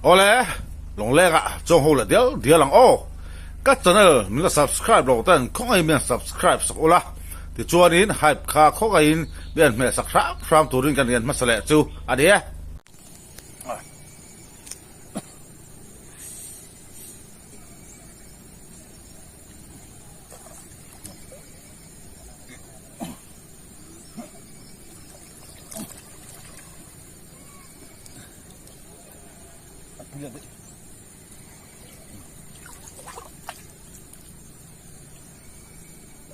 Awle, Lawngleng ah chuang ho leh dial dial ang aw. Ka channel min la subscribe lo ten khawngaihin min han subscribe sak ula, tichuanin hype kha khawngaihin min han hmeh sak hram hram turin kan rian hmasa leh chu a ni e.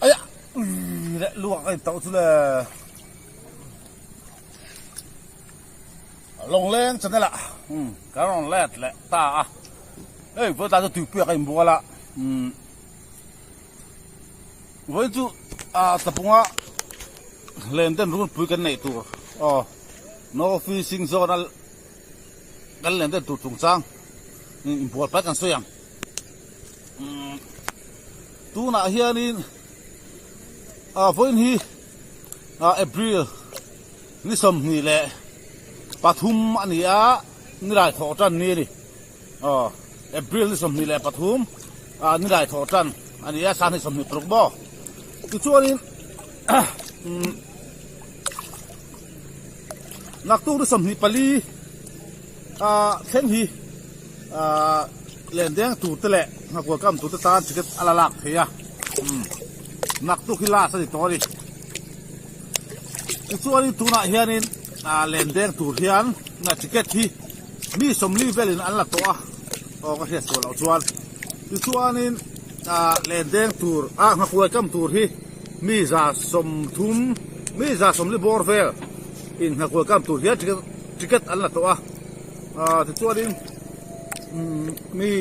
Aya leh luak a intauh chu le Lawngleng channel ah kan rawn let leh ta a hei vawi tan chu tuipuia ka inbual a vawi chu ah tapunga len den runpui kan neih tur aw no fishing zone a kan len den tur chungchang inbual pai kan sawi ang tunah hianin ah vawiin hi ah April ni 23 a ni a nilai thawh tan ni a ni aw April ni 23 ah nilai thawh tan a ni a sang ni 26 maw tichuanin Naktuk ni 24 ah thleng hi ah len deng tur te leh nghakual kam tur te tan ticket a la lak thei a umm naktuk hi last a ni tawh a ni tichuanin tunah hianin ah len deng tur hian ticket hi mi 40 velin an la tawh a aw ka hriat sual loh chuan tichuanin ah len deng tur ah nghakual kam tur hi. Mi 30, mi 40 bawr vel in hnakual kam tur hian ticket ticket an la tawh a, ah tichuanin umm mi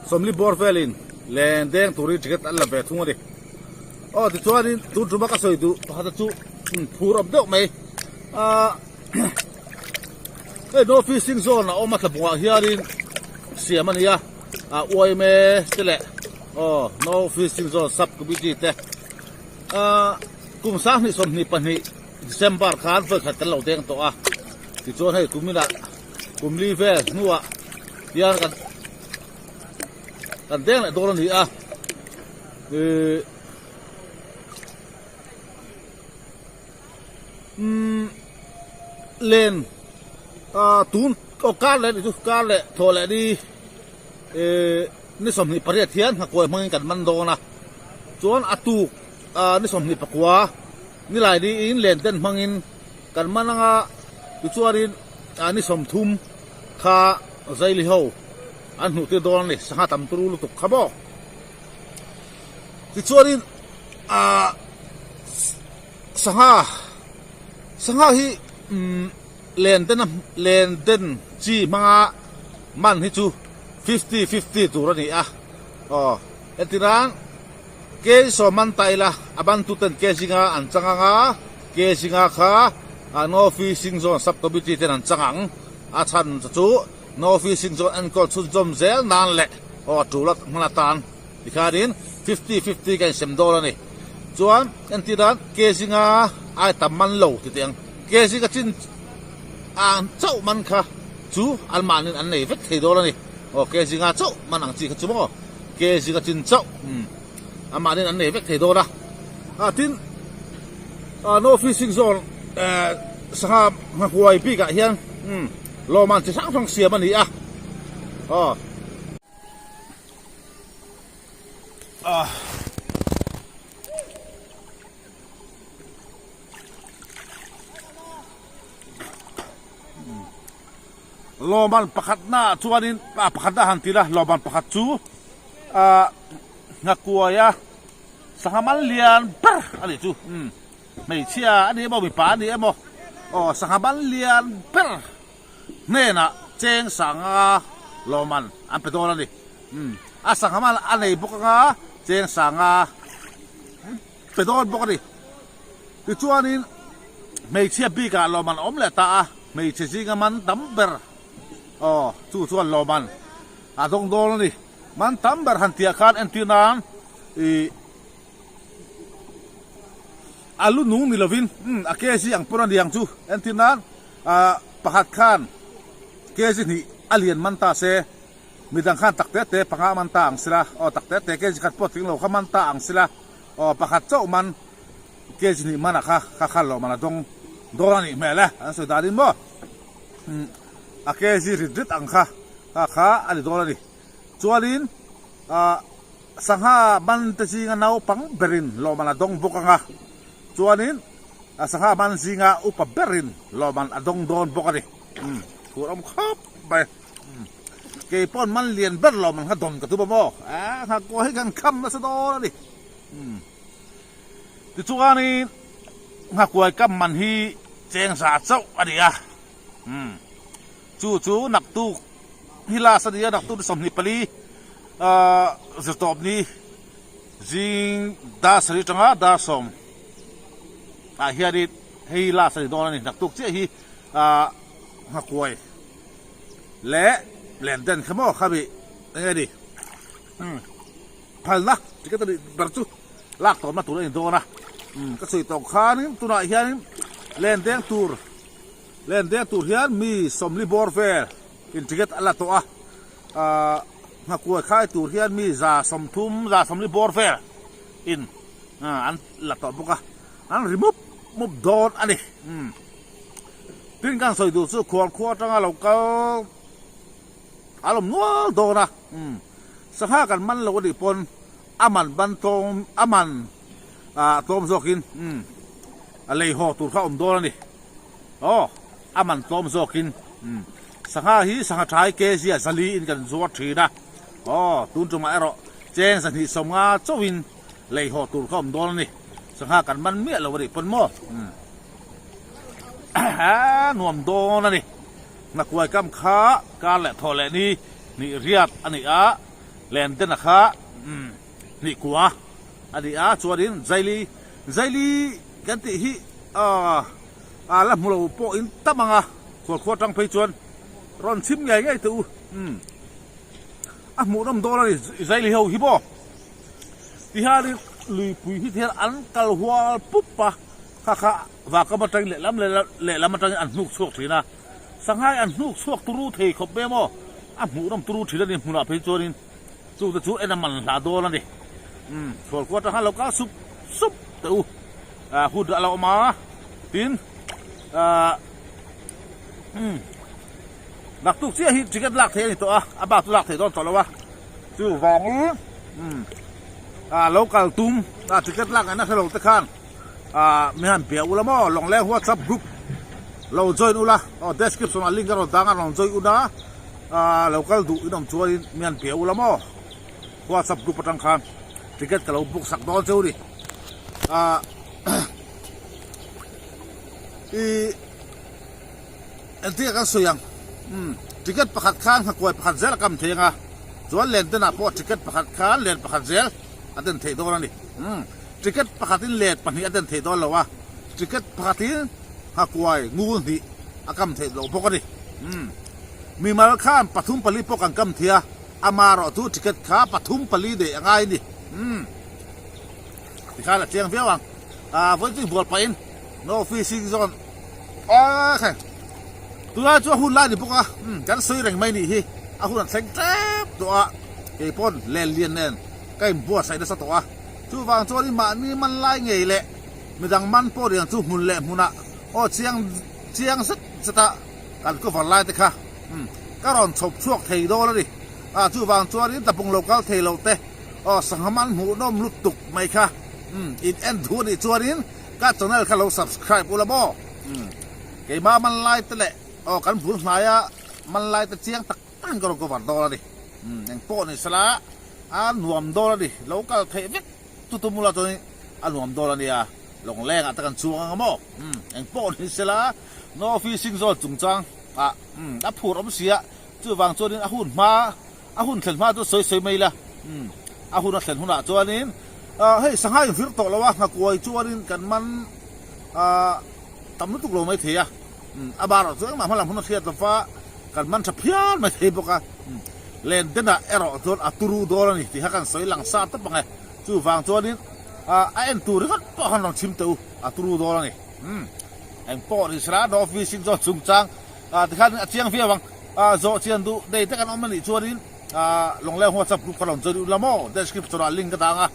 40 bawr velin len deng turin ticket an la ve thung a ni. Aw tichuanin tun tuma ka sawi duh pakhata chu phur awm deuh mai ah hei no fishing zone a awm a thlabungah hianin siam a ni a. Ah uaime te leh aw no fishing zone sub committee te ah kum 2022 December khan vawi khat kan lo deng tawh a tichuan hei kum inah kum li vel hnuah hian kan kan deng leh dawn a ni a ihh umm len ah tun aw kar leh ni chu kar leh thawh leh ni. Ehh ni 28 hian nghakuai hmangin kan man dawn a, chuan a tuk ni 29 nilai niin len den hmangin kan man anga tichuanin ni 30 kha Zaili ho an hmuh tir dawn a ni, sangha tam turu lutuk kha maw. Tichuanin ahh sangha sangha hi umm. Len den a len den chi hmanga man hi chu fifty fifty tur a ni a, aw hetiran kg sawm man ta ila a bantu ten kg nga an chang ang a, kg nga kha no fishing zone sub committee ten an chang ang, a chhan chu no fishing zone enkawl chhunzawm zel nan leh aw a tul a hman atan tikhanin fifty fifty ka insem dawn a ni, chuan entiran kg nga ai tam man lo ti teh ang. Kg ka chin ang chauh man kha chu an mahnin an nei vek thei dawn a ni. Aw kg nga chauh man ang chi kha chu maw kg ka chin chauh umm an mahnin an nei vek thei dawn a. Ah tin ah no fishing zone eh sangha nghahuai bikah hian umm lawmman chi hrang hrang siam a ni a aw. Ah. Lawman pakhatna ah chuanin ah pakhatna han ti la lawman pakhat chu ah nghakuaia sangha mal lian ber a nih chu umm hmeichhia a ni emaw mipa a ni emaw aw sangha mal lian ber hnenah cheng sanga lawman an pe dawn a ni umm a sangha mal a nei bawk anga cheng sanga. Pe dawn bawk a ni. Tichuanin hmeichhia bikah lawmman a awm leh ta a, hmeichhe zinga man tam ber aw chu chuan lawmman a dawng dawn a ni. Man tam ber han tihah khan entir nan ih a lu nung ni lovin umm a kg ang pawn a ni ang chu entir nan ah pakhat khan kg hnih. a lian man ta se, midang khan tak te te panga man ta ang sila, aw tak te te kg khat pawh tling lo kha man ta ang sila, aw pakhat chauh man kg hnih man a kha kha kha lawm an a dawng dawn a nih hmel e an sawi danin maw umm a kg rit rit ang kha kha kha a ni dawn a ni. Chuanin ah sangha man te zinga naupang berin lawm an a dawng bawk ang a, chuanin a sangha man zinga upa berin lawm an a dawng dawn bawk a ni. Umm tur awm khawp mai. Umm kei pawn man lian ber lawm an kha dawn ka tum a maw? Aaa nghakkaw hi kan kham nasa dawn a ni. Umm tichuanin nghakuai kam man hi cheng za chauh a ni a. Umm chu chu naktuk hi last a ni a, naktuk ni 24 aaa zirtawp ni zing dar sarih atanga dar sawm ah hianin hei last a ni dawn a ni naktuk chiah hi aaa nghakuai leh len den kha maw khami eng nge ni umm phalna ticket a nih ber chu lak tawhna tur a ni dawn a umm ka sawi tawh khanin tunah hianin len deng tur len deng tur hian mi sawmli bawr vel in ticket a la tawh a ahh nghakuai khai tur hian mi za 30 za 40 bawr vel in an la tawh bawk a an ri mup mup dawn a ni umm. Tin kan sawi duh chu khual khua atanga lo kal a lawm nual dawn a, umm sangha kan man lo anih pawn a man ban tlawm a man ah tlawm zawkin umm a lei haw tur kha a awm dawn a ni aw a man tlawm zawkin umm sangha hi sangha thai kg ah zali in kan zuar thin a aw tun tumah erawh cheng 250 chauhin lei haw tur kha a awm dawn a ni sangha kan man miah lo anih pawn maw umm. A nuam dawn a ni. Hnakuai kam kha kar leh thawh leh ni hnih riat a ni a, Lendena kha hnih kua a ni a, chuanin Zaili, Zaili kan tih hi a la hmu lo pawh in tam ang a, khualkhua atang phei chuan rawn chhim ngei ngei teh u. A hmuhnawm dawn a ni Zaili ho hi maw. Tihianin luipui hi tihian an kal hual pup a. Kha kha vakam atangin lehlam lehlam atangin an hnuk chhuak thin a, Sanghai an hnuk chhuak turu thei khawp mai maw? A hmuhnawm turu thin a ni hmunah phei chuanin chute chu en a man hlah dawn a ni. Umm chhualkua atang khan lo kal sup sup teh u, ah hun a lo awm a, tin ah umm naktuk chiah hi ticket lak theih a ni tawh a, a bak chu lak theih dawn tawh lo a, chuvangin umm ah lo kal tum ah ticket lak ngaihna hre lo te khan. Ah mi han bia ula maw Lawngleng WhatsApp group lo join ula aw description ah link a rawn dang a rawn join una ah lo kal duh in awm chuanin mi han bia ula maw WhatsApp group atang khan ticket ka lo book sak dawn cheu ni ah i Engtikah kan sawi ang? Umm, ticket pakhat khan nghakuai pakhat zel a kam thei ang a, chuan len tenah pawh ticket pakhat khan len pakhat zel a den theih dawn a ni. Umm, ticket pakhatin len pahnih a den theih dawn lo a, ticket pakhatin nghakuai ngul hnih a kam theih loh bawk a ni. Umm, mimal khan pathum pali pawh kan kam thei a, amaherawh chu ticket kha pathum pali neih a ngai a ni. Umm, tikhan a chiang viau ang. Ah, vawiin chu inbual pahin no fishing zone. Aww tunah chu a hun lai a ni bawk a umm kan sawi reng mai nih hi a hun a thleng tlep tawh a kei pawn len lian nen ka inbuatsaih nasa tawh a chuvang chuanin mahni man lai ngei leh midang man pawh riang chu hmun leh hmunah aw chiang chiang zet zet a kan cover lai te kha umm ka rawn chhawp chhuak thei dawn a ni a chuvang chuanin tlapung lo kal thei lo te aw sangha man hmuhnawm lutuk mai kha umm in en thu a nih chuanin. Ka channel kha lo subscribe ula maw? Umm keimah man lai te leh aw kan bul hnaia man lai te chiang tak tak in ka rawn cover dawn a ni. Umm eng pawh ni sela a nuam dawn a ni. Lo kal theih vek chu tum ula chuanin a nuam dawn a nia. Lawngleng ah te kan chuang ang a maw? Umm eng pawh ni sela no fishing zone chungchang ah umm a phur awm sia chuvang chuanin a hun hma A hun thlen hma chu sawi sawi mai ila, umm, a hun a thlen hunah chuanin ah hei sangha in vir tawh lo a, nghakuai chuanin kan man ah tam lutuk lo mai thei a, umm, a barah chu engmah hmalam hun a hriat lova kan man tha phian mai thei bawk a, umm, len denah erawh chuan a turu dawn a ni tih kha kan sawi lang sa tawp ang e, chuvang chuanin ah a en tur ringawt pawh khan rawn chhim teh u, a turu dawn a ni, umm, engpawh ni sela no fishing chuan chungchang ah tikhan a chiang viau ang. Ah zawh chian duh nei te kan awm a nih chuanin ah Lawngleng WhatsApp group kha rawn join ula maw description ah link ka dang a,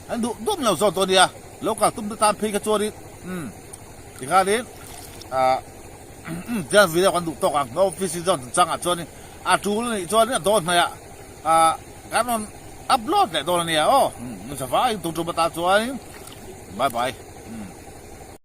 an duh duh min lo zawt dawn nia, lo kal tum te tan phei kha chuanin umm tikhanin ah tiang video kan duh tawk ang no fishing zone chungchangah chuanin a tul a nih chuanin a dawn hnaih ah ah kan rawn upload leh dawn a nia aw, nasa vaiin tum tum atan chuanin bye bye.